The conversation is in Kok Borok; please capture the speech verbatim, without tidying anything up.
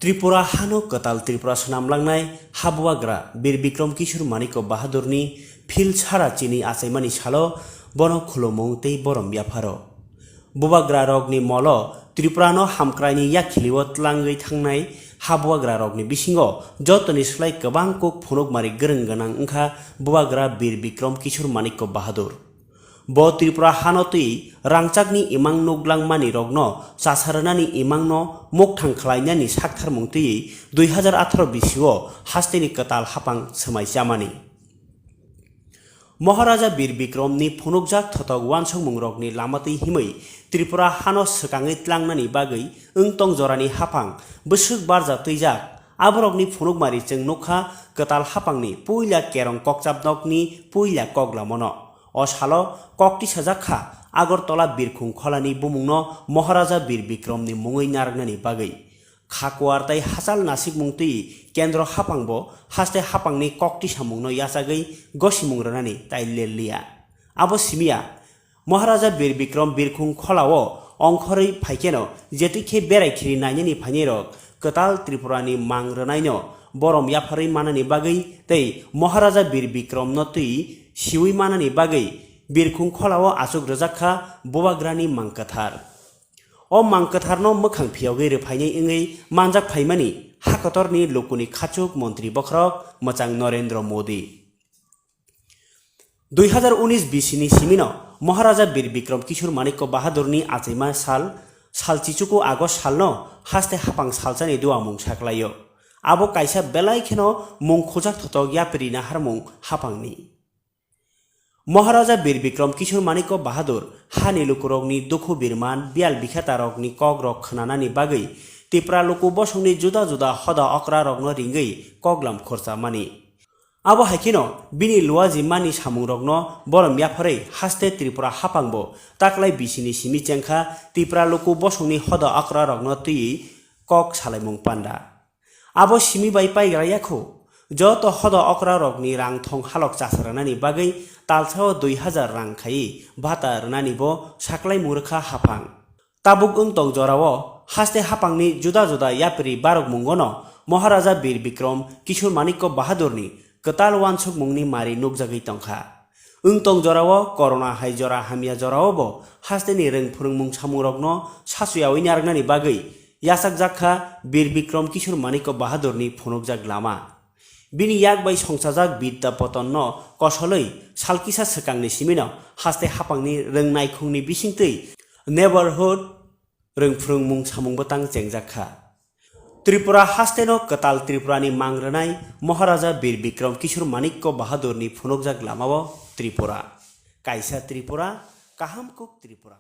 Tripura hano kwtal Tripura swnamlangnai habuagra Bir Bikrom Kishore Manikya Bahadurni phil sara chini achaimani salo bono khulumung tei borom yapharo. Bubagrarokni molo Tripurano hamkraini yakhilio tlangwi thangnai habuagrarokni bisingo jotoni slai kwbang kuk phunukmari gwrwng gwnang wngkha Bubagra Bir Bikrom Kishore Manikya Bahadur. Bo Tripura hano twi rangchakni imang nuglangmani rokno chasa rwnani imangno mukthang khlainani saktharmung twiwi dui hazar atharo bisio hasteni kwtal hapang swmai chamani. Maharaja Bir Bikromni phunukjak thotok uansukmungrokni lama twi himwi Tripura hano swkangwi tlangnani bagwi wng tong jorani hapang bwswk barja twijak, aborokni phunukmari chwng nukha kwtal hapangni puila kerong kokchapnokni puila koklamono. O salo kok tisajak kha Agartala Birkhung Kholani bumungno Maharaja Bir Bikromni mungwi narwknani bagwi. Khakuar tei hachal nasikmung twi kendro hapangbo haste hapangni kok tisamungno yachagwi gosimung rwnani tai lelliya. Abo simiya, Maharaja Bir Bikrom Birkhung Kholao ongkhorwi phaikheno jetwi khe berai khiri nainani phainairok kwtal Tripurani mang rwnaino borom yapharwi manani bagwi tei Maharaja Bir Bikromno twi siwi manani bagwi Birkhung Kholao achuk rwjak kha Bubagrani mang kwthar. O mang kwtharno mwkhang phiyogwi rwphainai wngwi manjak phaimani hakotorni lukuni khachuk montri bokhorok mwchang Narendra Modi. Dui hazar unis bisini simino Maharaja Bir Bikrom Kishore Manikya Bahadurni achaima sal, sal chichuku August salno haste hapang salsani duamung saklaio. Abo kaisa belai kheno mung khujak thotok yapri naharmung hapangni. Maharaja Bir Bikrom Kishore Manikya Bahadur hani lukurokni dukhu birman, biyal bikhatarokni kokrok khwnanani bagwi Tipra luku bosongni juda juda hoda okrarokno ringwi koklam khorchamani. Abo hai kheno bini luaji mani samungrokno borom yapharwi haste Tripura hapangbo taklai bisini simi chengkha Tipra luku bosongni hoda okrarokno twiwi kok salaimung panda. Abo simi bai paigra yakho, joto hoda okrarokni rang thong halok chasa rwnani bagwi talsao dui hazar rang khaiwi bata rwnanibo saklaimung rwkha haphang. Tabuk wng tong jorao haste hapangni juda juda yapri barokmungono Maharaja Bir Bikrom Kishore Manikya Bahadurni kwtal uansukmungni mari nukjagwi tongkha. Wng tong jorao corona hai jora hamya joraobo hasteni rwng phwrwngmung samungrokno sachuyawi narwknani bagwi yachakjak kha Bir Bikrom Kishore Manikya Bahadurni phunukjak lama. Bini yak bai songchajak Bidya Patanno kosolwi sal kisa swkangni simino haste hapangni rwng naikhungni bisingtwi neighborhood rwng phwrwngmung samung bwtang chengjak kha. Tripura hasteno kwtal Tripurani mang rwnai Maharaja Bir Bikrom Kishore Manikya Bahadurni phunukjak lamao Tripura. Kaisa Tripura, kaham kuk Tripura.